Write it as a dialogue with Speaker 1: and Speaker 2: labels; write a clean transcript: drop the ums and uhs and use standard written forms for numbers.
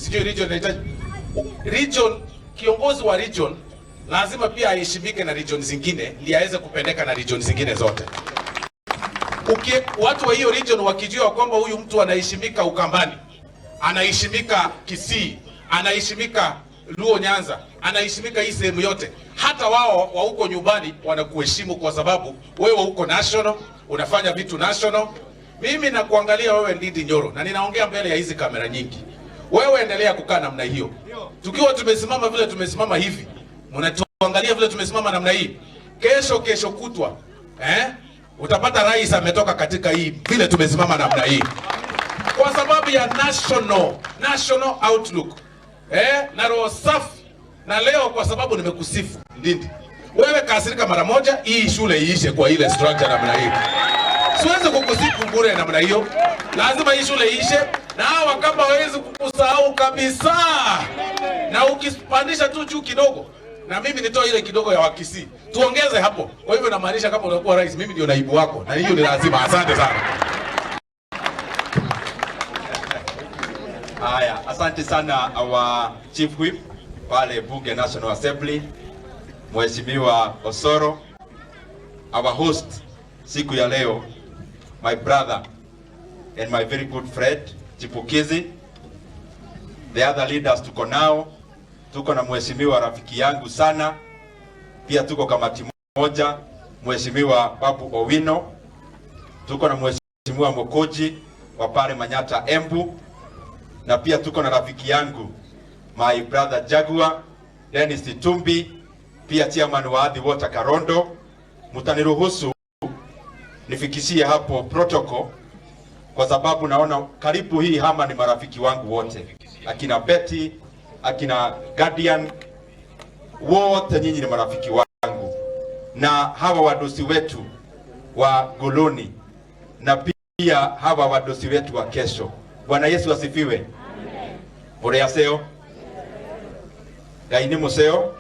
Speaker 1: Sijui region inahitaji region. Kiongozi wa region lazima pia aheshimike na region zingine, ndiye aweze kupendeka na region zingine zote. Watu wa hiyo region wakijua kwamba huyu mtu anaheshimika Ukambani, anaheshimika Kisii, anaheshimika Luo Nyanza, anaheshimika hii sehemu yote, hata wao wa huko nyumbani wanakuheshimu kwa sababu wewe uko national, unafanya vitu national. Mimi nakuangalia wewe Ndindi Nyoro, na ninaongea mbele ya hizi kamera nyingi. Wewe endelea kukaa namna hiyo, tukiwa tumesimama vile tumesimama hivi, mnatuangalia vile tumesimama namna hii, kesho kesho kutwa, eh, utapata rais ametoka katika hii vile tumesimama namna hii, kwa sababu ya national outlook, eh, na roho safi. Na leo kwa sababu nimekusifu Ndindi, wewe kasirika mara moja, hii shule iishe kwa ile structure namna hii. Siwezi kukusifu bure namna hiyo, lazima hii shule iishe, na hawa kama hawezi kukusahau kabisa, na ukipandisha tu juu kidogo na mimi nitoe ile kidogo ya Wakisii tuongeze hapo. Kwa hivyo namaanisha kama utakuwa rais, mimi ndio naibu wako, na hiyo ni lazima. Asante sana.
Speaker 2: Haya, asante sana our Chief Whip pale Bunge National Assembly, Mheshimiwa Osoro, our host siku ya leo, my brother and my very good friend Chipukizi, the other leaders tuko nao, tuko na mheshimiwa rafiki yangu sana, pia tuko kamati moja, Mheshimiwa Babu Owino, tuko na Mheshimiwa Mokoji wa pale Manyata Embu, na pia tuko na rafiki yangu my brother Jaguar Dennis Itumbi, pia chairman wa Athi Water Karondo. Mtaniruhusu nifikishie hapo protocol kwa sababu naona karibu hii hama ni marafiki wangu wote, akina Betty, akina Guardian, wote nyinyi ni marafiki wangu, na hawa wadosi wetu wa Goloni na pia hawa wadosi wetu wa kesho. Bwana Yesu asifiwe. Muria seo Ngai nĩ mũceo.